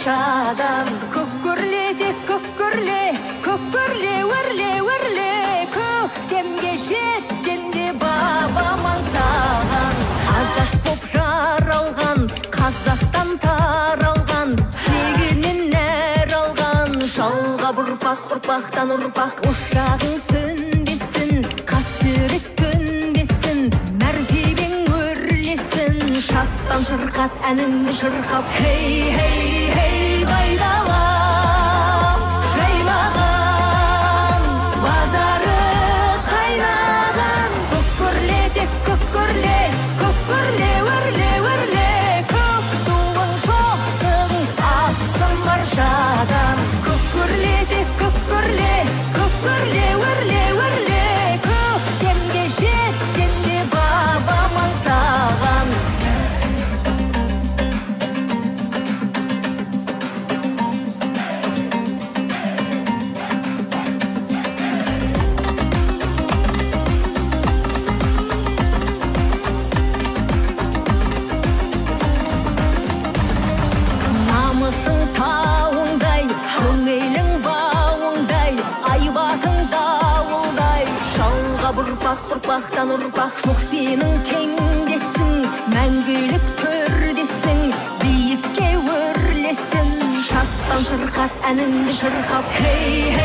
баршадан. Көк өрле, көк өрле, көк өрле, өрле, өрле, көктемге жеткенде бабам аңсаған. Қазақ боп жаралған, қазақтан таралған, тегінен нәр алған, жалғап ұрпақ, ұрпақтан ұрпақ. Ошағың сөнбесін, қасірет төнбесін, мәртебең өрлесін, шаттан шырқат әніңді шырқап. Хей, хей, хей, байдалам, жайлаған, базары қайнаған. Көк өрле, тек көк өрле, көк өрле, өрле, өрле, көк туың жоқтығың ассын баршадан. Көк өрле, тек көк өрле, көк өрле, өрле, өрле, көктемге жеткенде бабам аңсаған. Намысың тауыңдай, көңілің бауыңдай, айбатың дауылдай, жалғап ұрпақ, ұрпақтан ұрпақ. Жоқ сенің теңдесің, мәңгілік төрдесің, биікке өрлесін, шаттан шырқат әніңді шырқап. Хей,